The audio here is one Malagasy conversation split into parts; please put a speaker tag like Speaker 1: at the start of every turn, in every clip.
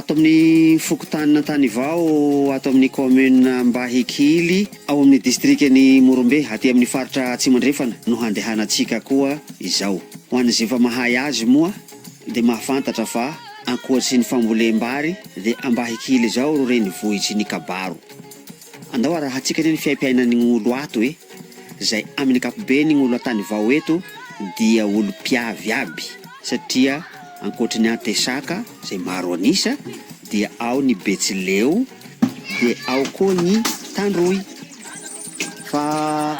Speaker 1: Ato amin'ny fokontanin'Antanivao, ato amin'ny kaominina Ambahikily, ao amin'ny distrikan'i Morombe, aty amin'ny faritra Atsimo Andrefana no handehanantsika koa izao. Ho an'izay efa mahay azy moa dia mahafantatra fa ankoatry ny fambolem-bary dia Ambahikily izao ro renivohitry ny kabaro. Andao arahantsika anie ny fiaimpiainan'ny olo ato e! Zay amin'ny ankapobeny ny olo Antanivao eto dia olo mpiavy aby satria ankoatry ny Antesaka zay maro an'isa dia ao ny Betsileo dia ao koa ny Tandroy. Fa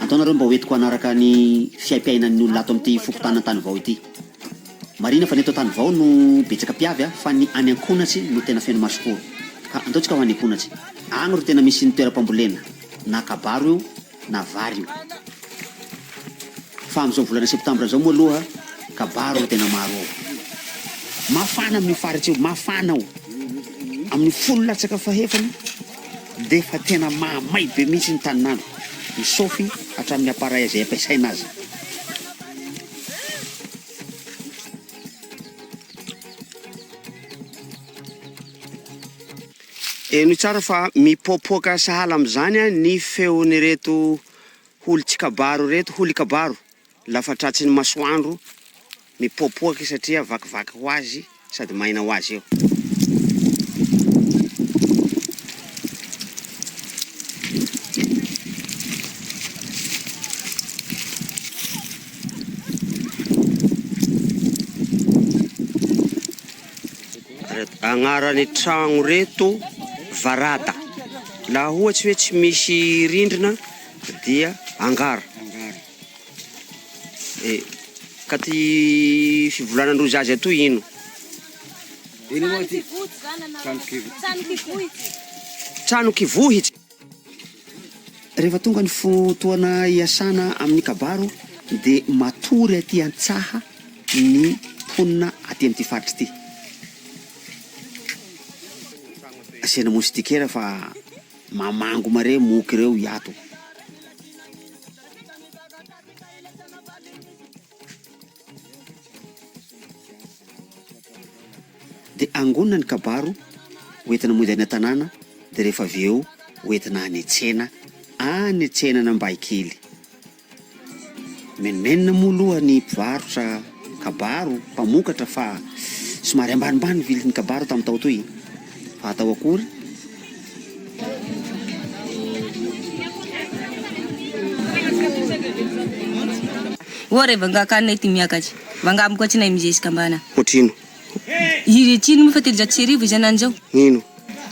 Speaker 1: andao nareo mba hoentiko hanaraka ny fiaimpiainan'ny olona ato amin'ity fokontany Antanivao ity. Marina fa ny eto Antanivao no betsaka mpiavy fa ny any Ankonatsy no tena feno masokoro. Ka andao tsika ho any Ankonatsy. Agny ro tena misy ny toeram-pambolena, na kabaro io na vary io. Fa amin'izao volana septambra izao moa aloha kabaro no tena maro ao. Mafana amin'io faritra io, mafana ao. Amin'ny folo latsaka fahefany dia efa tena mahamay be mihitsy ny tanin'andro. Misaofy hatramin'ny appareil izay ampiasaina aza.
Speaker 2: Henoy tsara fa mipoapoaka sahala amin'izany ny feon'ireto holin-tsikabaro ireto, holikabaro, lafa tratry ny masoandro, mipoapoaka satria vakivaky ho azy sady maina ho azy eo. Agnaran'ny tragno reto varada, laha ohatsy hoe tsy misy rindrina dia angara, e ka ty fivolanandrozy azy atoy ino? Trano kivohitsy.
Speaker 1: Rehefa tonga ny fotoana hiasana amin'ny kabaro dia matory aty an-tsaha ny mponina aty amin'ity faritra ity. Asiana moustiquaire fa mamango mare moky ireo hiato. Dia angonina ny kabaro hoentina mody any an-tanàna dia rehefa avy eo hoentina any an-tsena, any an-tsenan'Ambahikely. Menomenona moa aloha ny mpivarotra kabaro, mpamokatra fa somary ambanimbany ny vidin'ny kabaro tamin'ny tao toy fa atao akory?
Speaker 3: Ore vangakana ity miakatra. Vangamiko tsy nahay mizesika ambana.
Speaker 2: Ohatrino?
Speaker 3: Iretrino moa fa 300 izy anany zao.
Speaker 2: Ino?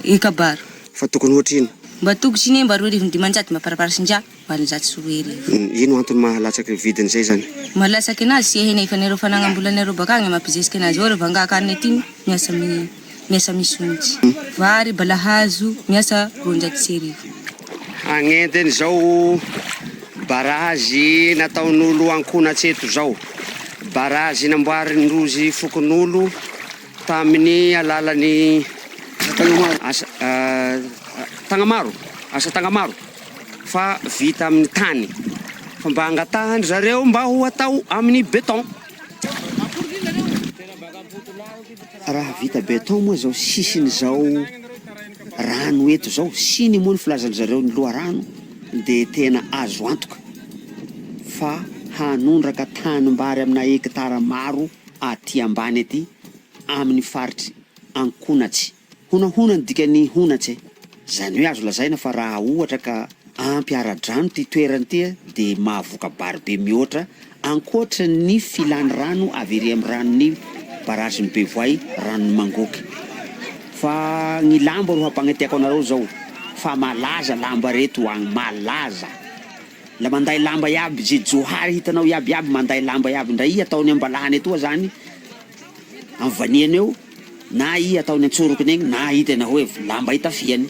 Speaker 3: E kabaro.
Speaker 2: Fa tokony hoatrino?
Speaker 3: Mba toko tsy ne mba 2500 mba paraparasinja 2800.
Speaker 2: Ino antony maha latsaky ny vidiny zay zany?
Speaker 3: Maha latsaky anazy tsy hainay fa nareo fanagnambolanareo bakagny mampizesika anazy. Ore vangakana ity miasa mi. Miasa misonjy. Vary, balahazo, miasa 1200.
Speaker 2: Hagnenty an'izao barazy nataon'olo ankohonatseto zao. Barazy namboarin-drozy fokonolo tamin'ny alalan'ny asa tagnamaro, asa tagnamaro fa vita amin'ny tany. Fa mba angatahan-dry zareo mba ho atao amin'ny beton.
Speaker 1: Raha vita beton moa izao sisin'izao rano eto izao, siny moa ny filazan-dry zareo ny loharano, dia tena azo antoka fa hanondraka tanimbary amina hekitara maro aty ambany aty amin'ny faritry Ankonatsy. Honahona ny dikan'ny honatsy e! Izany hoe azo lazaina fa raha ohatra ka ampy ara-drano ity toerana ity dia mahavoka-bary be mihoatra ankoatra ny filany rano avy ery amin'ny ranon'ny barazin'i Bevoay, ranon'i Mangoky. Fa ny lamba ro hampagnetiako anareo zao fa malaza lamba reto agny, malaza! La manday lamba iaby, ze johary hitanao iaby iaby manday lamba iaby, ndra i ataony ambalahany etoa zany amin'ny vaniany eo, Na i ataony an-tsorokiny egny na i tena hoe lamba itafiany.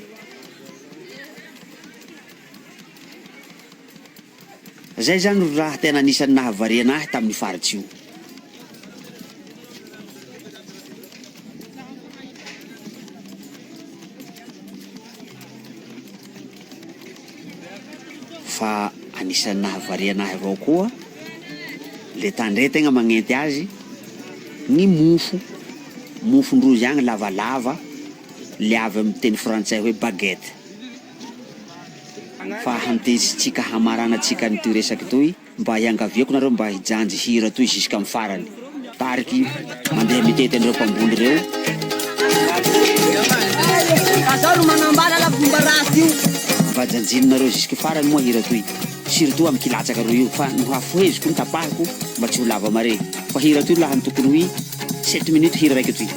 Speaker 1: Zay zany ro raha tena anisan'ny nahavariana ahy tamin'io faritsy io. Fa anisan'ny nahavariana ahy avao koa le tandre tegna magnenty azy ny mofo. Mofon-drozy agny lavalava le avy amin'ny teny frantsay hoe baguette. Fa handesintsika hamaranantsika an'itoy resaky toy, mba hiangaviako nareo mba hijanjy hira toy zisk'amy farany. Tariky mandeha mitety an'ireo mpamboly ireo. Mba janjininareo jusque farany moa hira toy, surtout amy kilatsaka roy io, fa nohafoheziko notapahiko mba tsy ho lava mare, fa hira toy laha ny tokony ho i sept minutes hira raiky toy.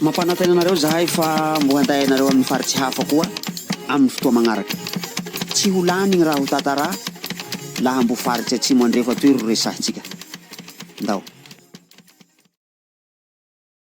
Speaker 1: Mampanantena anareo zahay fa mbo handay anareo amin'ny faritsy hafa koa amin'ny fotoa magnaraka. Tsy ho lany gny raha ho tantarà laha mbo faritsy atsimo andrefa toy ro resahintsika. Ndao.